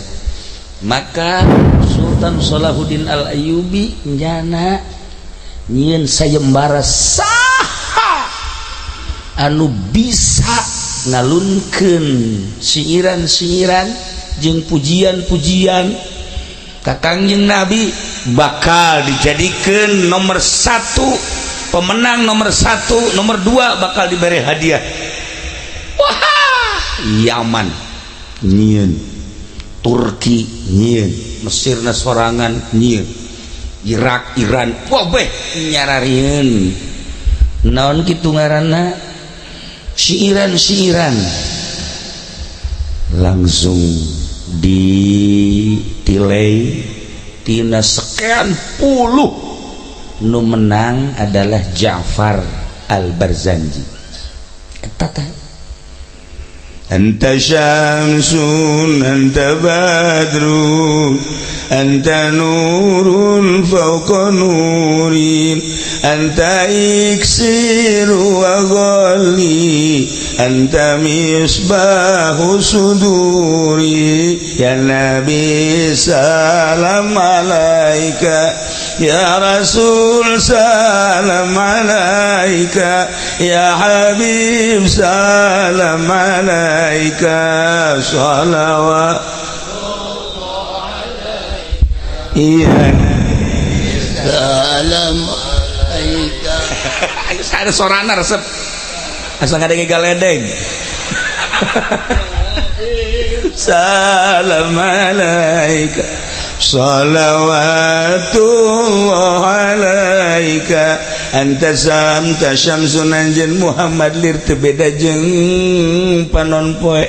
Maka Sultan Salahuddin Al Ayyubi nyana nyieun sayembara saha anu bisa ngalunkeun siiran-siiran jeung pujian-pujian ka Kangjeng Nabi bakal dijadikan nomor satu pemenang, nomor satu, nomor dua bakal diberi hadiah. Wah, Yaman nyieun, Turki nyieun, Mesir sorangan nyieun, Irak, Iran, wah beh nyararieun naon kitu ngaranna siiran-siiran, langsung ditilai tina sekian puluh, nu menang adalah Ja'far Al-Barzanji. Eta teh أنت شمس، أنت بدر، أنت نور فوق نور، أنت إكسير وغالي، أنت مصباح صدوري، يا نبي سلام عليك. Ya Rasul salam alaika, ya Habib salam alaika, shalawat. Iya. Salam alaika. Ada sorana resep. Asa ngadenge galedeng. Salam alaika, salawatullah alaika, anta samta syamsun. Anjeun Muhammad lir teu beda jeung panon poe,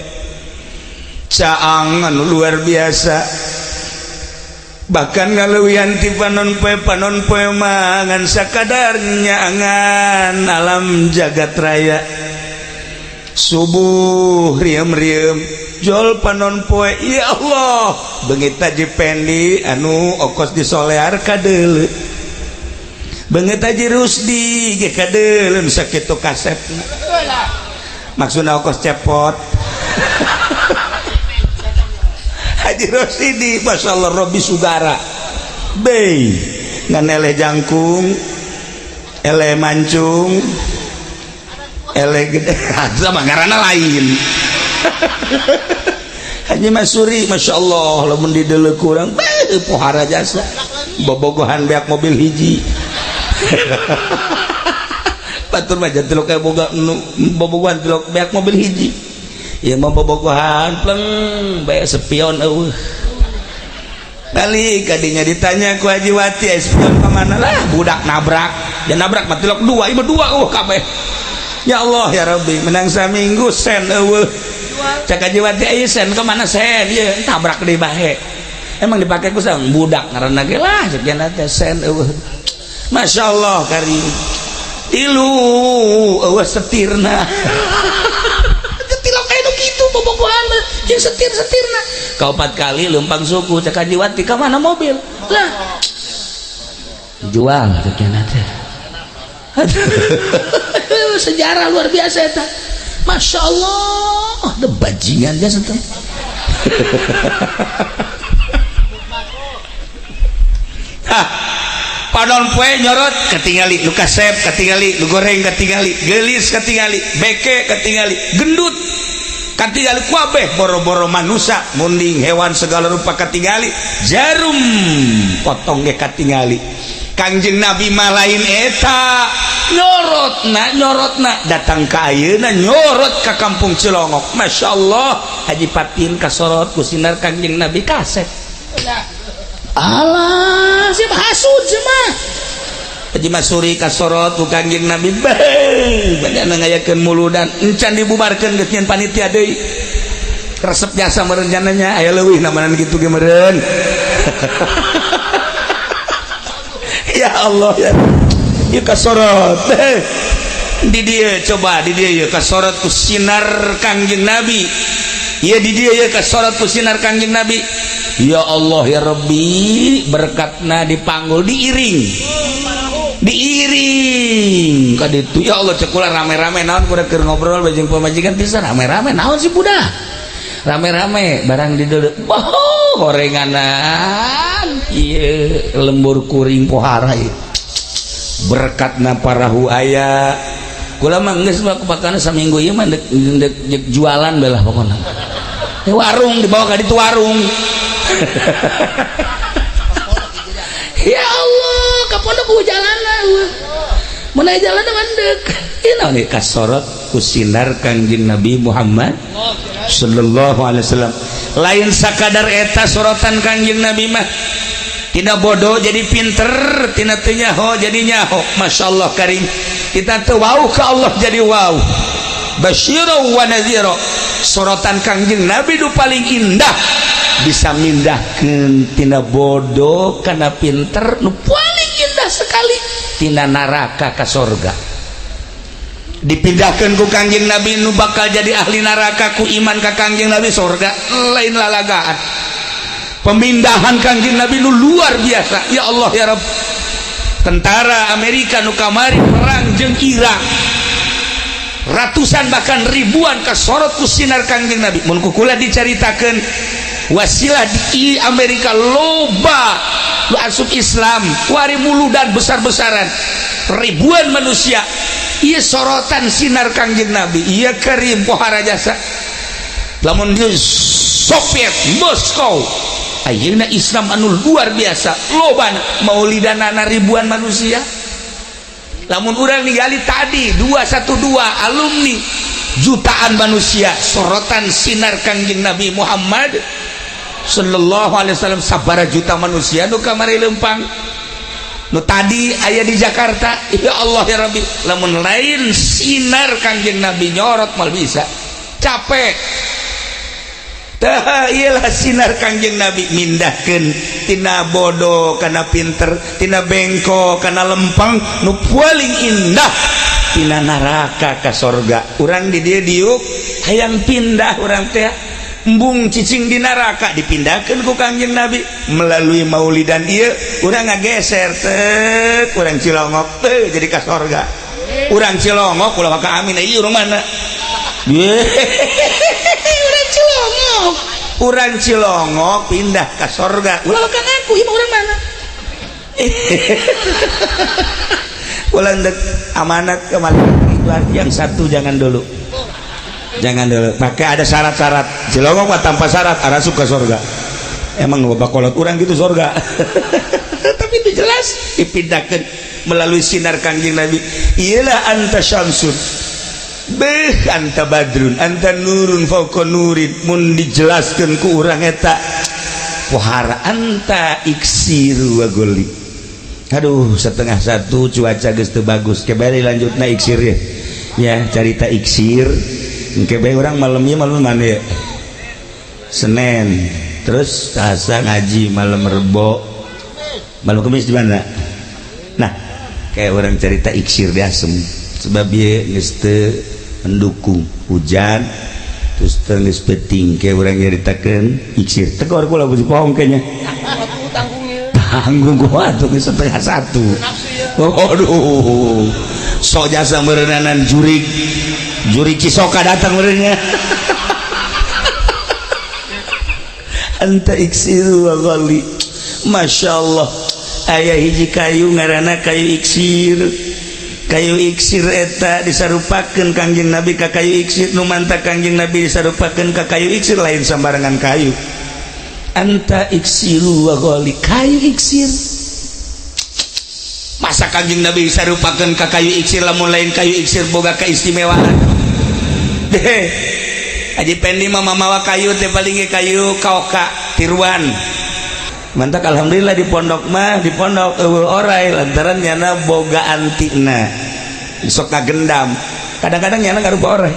caang anu luar biasa, bahkan ngaleuwihan ti panon poe. Panon poe mah ngan sakadar nyaangan alam jagat raya. Subuh riem-riem jol panon poe. Ya Allah, beungit Haji Pendi anu okos di Solear kadeuleu, beungit Haji Rusdi ge kadeuleu, sakitu kasepna, maksudna okos cepot. Haji Rosidi, Masya Allah, Robi Sugara Bey ngan eleh jangkung, eleh mancung, eleh gede sama ngaranna lain. Haji Masuri, Masya Allah, lamun dideuleu kurang beuh pohara jasa, bobogohan beak mobil hiji. Batur mah jangan kayak boga bobogohan tilok beak mobil hiji. Ieu mah bobogohan pleng bae, spion eueuh. Balik kadinya ditanya ku Haji Wati, "Spion ka mana?" "Lah, budak nabrak." Ya nabrak mah tilok dua, ieu mah dua eueuh kabeh. Ya Allah ya Rabbi, menang saminggu sen eueuh. Cak Haji Wati, "Ieu sen ka mana sen?" "Ieu tabrak di bahe." "Emang dipake ku sang budak ngaranna ge lah," sekian teh sen eueuh. Masya Allah karim. Tilu eueuh setirna. Tilok aya nu kitu bobogohan jeung setir-setirna. Kaopat kali lempang suku, cak Haji Wati, "Ka mana mobil?" "Lah, jual," sekian teh. Sejarah luar biasa eta. Masya Allah, the bajingan jasa teh. Hah, panon poe nyorot katingali nu kasep, katingali nu goreng, katingali geulis, katingali beke, katingali gendut, katingali kabeh. Boro-boro manusia, munding hewan segala rupa katingali, jarum potong ge katingali. Kangjeng Nabi mah lain eta. Nyorotna, nyorotna datang ka ayeuna, nyorot ka kampung Cilongok. Masya Allah, Haji Patin kasorot ku sinar Kangjeng Nabi, kasep. Alah, siapa hasud mah. Haji Masuri kasorot ku Kangjeng Nabi, beuh, banyak ngayakeun muludan encan dibubarkeun geus nyeun panitia deui. Resep jasa merencananya aya leuwih namanan kitu ge meureun. Ya Allah ya. Ieu kasorot. Di dieu coba, di dieu ieu kasorot ku sinar Kangjeng Nabi. Ieu di dieu ieu kasorot ku sinar Kangjeng Nabi. Ya Allah ya Rabbi, berkatna dipanggul, diiring. Diiring ka ditu. Ya Allah, cek kula rame-rame naon, kuda keur ngobrol jeung pamajikan bisa rame-rame naon sih budak. Rame-rame barang di deuleu. Boh, gorenganan. Ieu lembur kuring pohara ieu. Berkatna parahu aya. Kula mah geus mah kupakana saminggu ieu mah dek jualan belah pokona. Warung dibawa ka ditu warung. Ya Allah, ka pondok ku jalanna. Mun aya jalanna mandek. Ieu naon ieu kasorot ku sinar Kangjeng Nabi Muhammad sallallahu alaihi wasallam. Lain sakadar eta sorotan Kangjeng Nabi mah. Tina bodoh jadi pinter, tina teu nyaho jadi nyaho. Masya Allah karim. Kita teu wau ka Allah jadi wau. Basyira wa nadhira. Sorotan Kangjeng Nabi nu paling indah bisa mindahkeun tina bodoh kana pinter, nu paling indah sekali tina neraka ka sorga. Dipindahkeun ku Kangjeng Nabi nu bakal jadi ahli neraka ku iman ka Kangjeng Nabi sorga, lain lalagaan. Pemindahan Kangjeng Nabi nu luar biasa. Ya Allah ya Rabb. Tentara Amerika nu kamari perang jeung Irak, ratusan bahkan ribuan kasorot ku sinar Kangjeng Nabi. Mun ku kula dicaritakeun Wasilah di Amerika loba lu asup Islam kuari muludan besar-besaran ribuan manusia. Iya, sorotan sinar Kangjeng Nabi, iya karim pohara jasa. Lamun di Soviet Moskow ayeuna Islam anu luar biasa, loba maulidanana ribuan manusia. Lamun urang ningali tadi 212 alumni, jutaan manusia, sorotan sinar Kangjeng Nabi Muhammad sallallahu alaihi wasallam, sabara juta manusia nu kamari lempang, nu tadi aya di Jakarta. Ya Allah ya Rabbi, lamun lain sinar Kangjeng Nabi nyorot mal bisa capek. Tah, iyalah sinar Kangjeng Nabi mindahkeun tina bodoh kana pinter, tina bengkok kana lempang, nu paling indah tina neraka ka sorga. Urang di dieu diuk hayang pindah, urang teh embung cicing di neraka, dipindahkeun ku Kangjeng Nabi melalui maulidan ieu. Urang ngageser teh, urang Cilongok teh jadi ka sorga. Urang Cilongok ulah maka amin, ieu urang mana? Urang Cilongok, urang Cilongok pindah ke sorga, ulah maka ngaku ieu mah urang mana. Ulah dek amanat ke malaikat itu yang satu, jangan dulu, jangan dulu pakai ada syarat-syarat. Cilongok mah tanpa syarat arasup ke sorga. Emang bapak kolot urang gitu sorga, tapi itu jelas dipindahkan melalui sinar Kangjeng Nabi. Iyalah, anta syamsun, beh, anta badrun, anta nurun fauqa nurin. Mun dijelaskeun ku urang eta pohara, anta iksir wa goli. Aduh, 12.30, cuaca geus teu bagus. Kembali lanjutna iksir ya, ya carita iksir. Engke bae urang malamnya, malam mana ya? Senin, terus Selasa ngaji, malam Rebo, malam Kemis di mana? Nah, kayak orang cerita iksir di Asem, sebab dia geus teu mendukung, hujan terus geus penting. Kayak orang nyeritakeun iksir, tegor kula pohong kayaknya. Tanggung gua tuh 12.30. Waduh, sok jasa merenanan jurig jurig Cisoka datang merenya. Anta iksiru wa ghali. Masya Allah, aya hiji kayu ngaranna kayu iksir. Kayu iksir eta disarupakeun Kangjeng Nabi ka kayu iksir. Nu mantap Kangjeng Nabi disarupakeun ka kayu iksir lain sambarangan kayu. Anta iksiru wa ghali, kayu iksir. Masa Kangjeng Nabi disarupakeun ka kayu iksir lamun lain kayu iksir boga keistimewaan deh? Haji Pendi mah mamawa kayu teh paling ge kayu kaoka tiruan. Mantap, alhamdulillah di pondok mah, di pondok eueuh orai lantaran nyana boga antina sok kagendam. Kadang-kadang nyana ngarupa orai,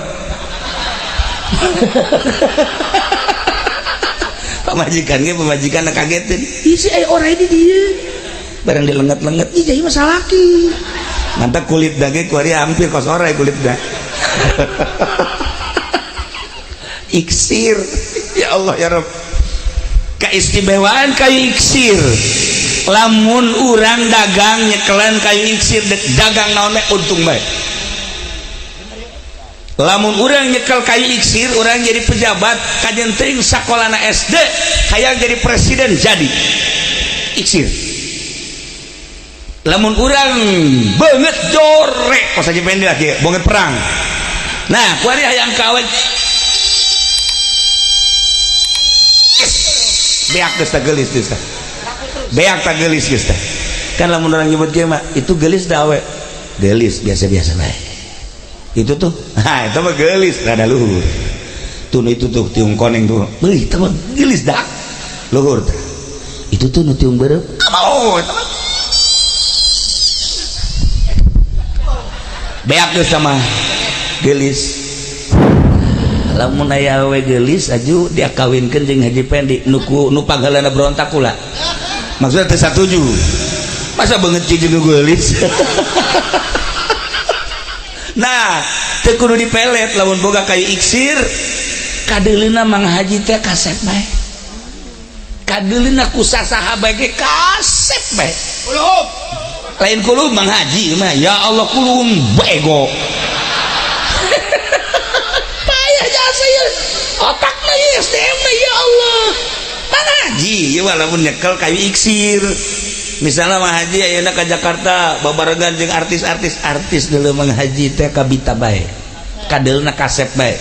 pamajikan ge, pamajikan kagetin, isi aya orai di dieu, barang dilenget-lenget, ih jadi masalah salaki. Mantap, kulit daging kuari hampir kos orai kulitna. Iksir, ya Allah ya Rabb, keistimewaan kayu iksir. Lamun urang dagang nyekelan kayu iksir, dek dagang naon we untung bae. Lamun urang nyekel kayu iksir, urang jadi pejabat, kajen teuing sakolana SD hayang jadi presiden, jadi iksir. Lamun urang banget jorek kos aja pendek lagi banget perang, nah kuari hayang kawin, beak geus teh, geulis geus teh, beak teh, geulis geus teh. Kan lamun orang nyebut kieu mah, itu geulis da awe geulis, biasa-biasa bae. Itu tuh, nah itu mah geulis rada luhur tuh. Itu tuh tiung koneng tuh, beuh, itu mah geulis dak luhur teh. Itu tuh nu tiung beureum, oh itu mah beak geus sama geulis. Lamun aya awe geulis aju dia kawinkeun jeung Haji Pendi, nu ku nu panggalana berontak kula, maksudnya teu satuju, masa beungeut jeung nu geulis. Nah, teu kudu dipelet. Lamun boga kayu iksir, kadeuleuna Mang Haji teh kasep bae, kadeuleuna ku sasaha bae ge kasep bae. Kulum. Lain kulum Mang Haji mah, ya Allah, kulum bego. Payah jasa ya, otakna ya, SDM na, ya Allah. Mang Haji ieu walaupun nyekel kayu iksir. Misalnya Mang Haji ayeuna ka Jakarta babarengan jeung artis-artis, artis deuleu Mang Haji teh kabita bae. Kadeulna kasep bae.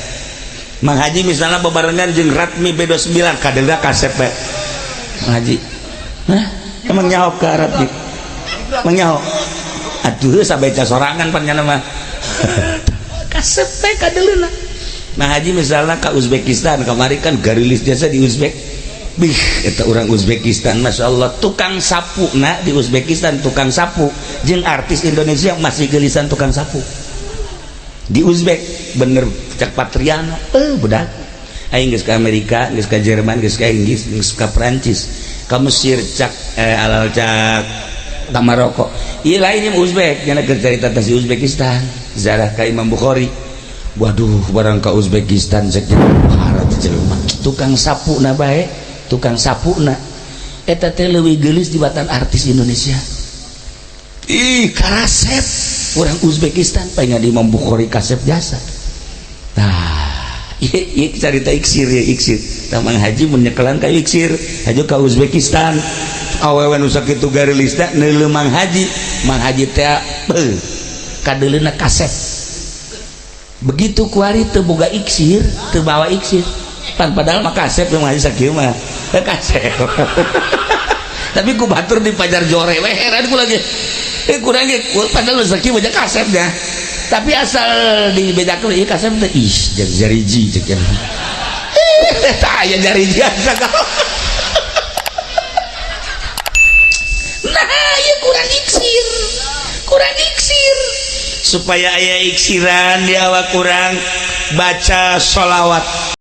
Mang Haji misalnya babarengan jeung Ratmi B29 kadeulna kasep bae. Mang Haji. Hah? Emang nyaho ka Ratmi? Emang nyaho? Aduh sabeca sorangan pan nyana mah. Kasep bae kadeulna. Mang Haji misalnya ka Uzbekistan kamari kan garilis jasa di Uzbek. Bih, eta orang Uzbekistan Masya Allah tukang sapu na di Uzbekistan tukang sapu jeung artis Indonesia masih gelisan tukang sapu di Uzbek bener cak Patriana budak aing geus ka Amerika, geus ka Jerman, geus ka Inggris, geus ka Prancis, ka Mesir cak alal cak ka Maroko. Ieu lain ieu Uzbek nya keur carita teh si Uzbekistan zarah ka Imam Bukhari. Waduh barang ka Uzbekistan cek Bukhara teh jelema tukang sapu na bae, tukang sapu na eta teh leuwih geulis dibatan artis Indonesia. Ih karasep orang Uzbekistan pengen di Imam Bukhari kasep jasa. Nah ieu carita iksir ya iksir. Tah Mang Haji mun nyekelan ka iksir hajo ka Uzbekistan awewe nu sakitu garilisna neuleuh Mang Haji, Mang Haji teh beuh kadeuleuna kasep. Begitu kuari teu boga iksir, teu bawa iksir. Pan padahal mah kasep Mang Haji sakieu mah kasep. Tapi ku batur di pajar jore we heran ku lagi. Kurang ge padahal sakieu mah kasep nya. Tapi asal dibedakeun ieu kasep teh ih jariji cek ya. Tah aya jariji asa. Nah, ieu kurang iksir. Kurang iksir. Supaya aya iksiran di awak kurang baca sholawat.